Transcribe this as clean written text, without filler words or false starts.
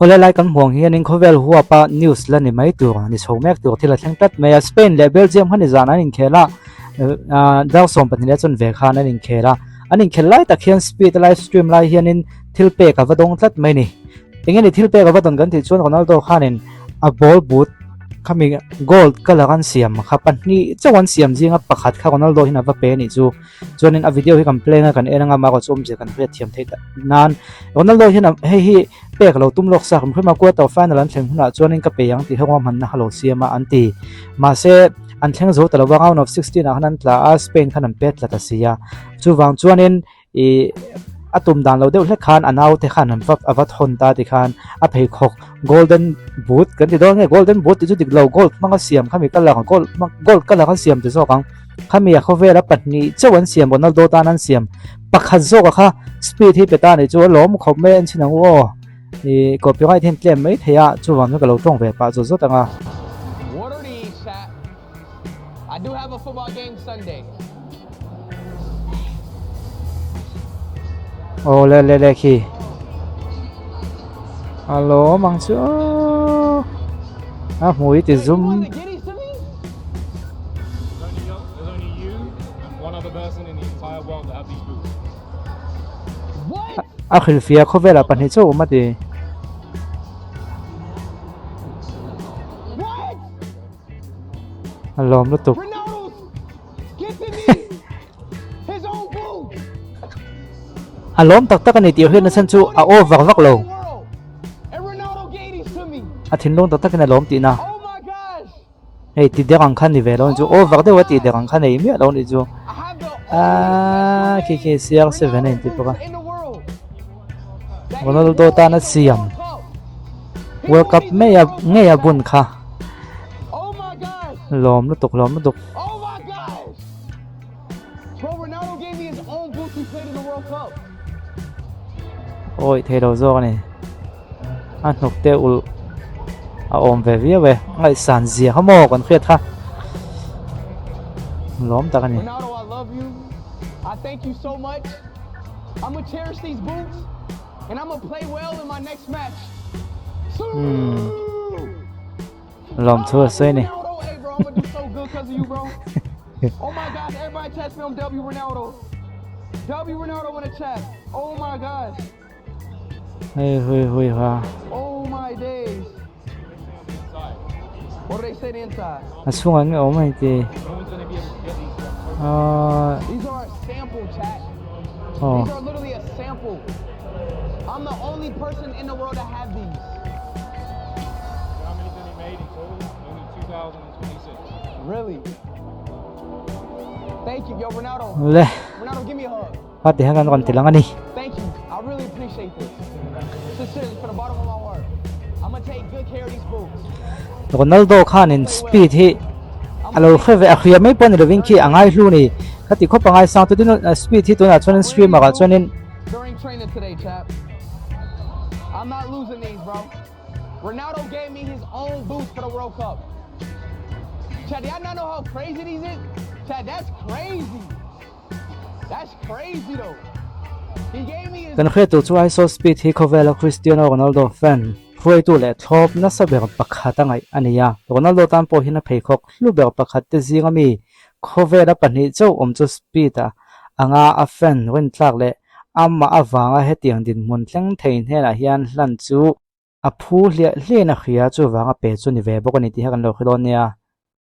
Awle lai kan hmuh ang hianin khawvel huapa news la ni mai tur ni chho mek tur thil a thleng tlat mai a. Spain leh Belgium kha nizan an inkhel a, dar 12 leh chuan ve khan an inkhel a. An inkhel lai tak hian speed a live stream lai hianin thil pek a va dawng tlat mai ni. Enge ni thil pek a va dawn kan tih chuan Ronaldo khanin a ball boot khami gold colour an siam kha pahnih chauh an siam zinga pakhat kha Ronaldo hian a va pe a nih chu. Chuanin a video hi kan play anga kan en anga mahka chu awmzia kan hriat thiam theih nan Ronaldo hian hei hi pek lo tum lawk sak hrim a quarter final an thleng hunah chuanin ka pe ang tih ho hmanna kha lo siam a an ti mahse an thleng zo ta lo a round of 16 ah khan an tla a Spain khan an pet tla ta si a chuvang chuanin ih a tum dan lo deuh hlek khan a naute khan an va a va thawn ta ti khan a pheikhawk golden boot kan ti dawn nge golden boot tih chu dik lo gold hmanga siam khami colour gold gold colour an siam ti zawk ang. Khami a khawvela pahnih chauh an siam Ronaldo tan an siam pakhat zawk a kha speed hi pe ta nih chu a lawm khawp mai en chhin ang u aw ih copyright hian tlem mai thei a chuvang chuan ka lo tawng ve pah zawt zawt ang a. What are these chat? I do have a football game Sunday. Aw le le le khi a lawm ang chu aw a hmui ti zum. A hrilhfiah khawvelah pahnih chauh awm a ti. A lawm lutuk. A lawm tak tak a ni tih hriatna chhan chu a aw vak vak lo. A thinlung tak takin a lawm tihna. Hei ti deuh ang kha ni ve lo ni chu aw vak deuh a tih deuh ang kha nei miah lo ni chu aaa khi khi CR7 a inti bawk a Ronaldo tana siam World Cup ngei a ngei a bun kha lawm lutuk lawm lutuk. Awi thei lo zawk a ni. A hnuk te ulh a awm ve viau e. Ngaihsan zia kha maw kan hriat kha. Lawm tak a ni. Ronaldo I love you. I thank you so much. I'm gonna cherish these boots and I'm gonna play well in my next match. Hmm. Lawm thu a sawi ni. Oh my gosh, everybody chat film W Ronaldo. W Ronaldo in the chat. Oh my gosh. Hei hui hui ha. Oh my days. What do they say inside? A chhungah nge awm a ni ti. Uh, These are a sample chat. Oh. These are literally a sample. I'm the only person in the world to have these. How many did he made in total? Only 2026. Really? Thank you, yo Ronaldo. Le. Ronaldo, give me a hug. Kha ti hian kan rawn ti lang a ni. Thank you. I really appreciate this. Sincerely, from the bottom of my heart. I'm gonna take good care of these boots. Ronaldo khanin speed hi a lo hre ve a hria mai pawh ni lovin khi a ngai hlu ni. Kha ti khawp a ngai sang tutin speed hi tunah chuanin streamer ah chuanin During training today, chap. I'm not losing these, bro. Ronaldo gave me his own boots for the World Cup. Chad, y'all not know how crazy these is? Chad, that's crazy. That's crazy though. He gave me his Kan hriat tur chu ISO Speed hi khawvela Cristiano Ronaldo fan hruaitu leh thlawp nasa ber pakhat a ngaih a ni a. Ronaldo tan pawh hian a pheikhawk hlu ber pakhat te zinga mi khawvela pahnih chauh awm chu Speed a anga a fan rintlak leh amah avanga hetiang dinhmun thleng thei hnenah hian hlan chu a phu hliah hliahin a hria chuvanga pe chu ni ve bawk a ni tih kha kan lo hre dawn nia.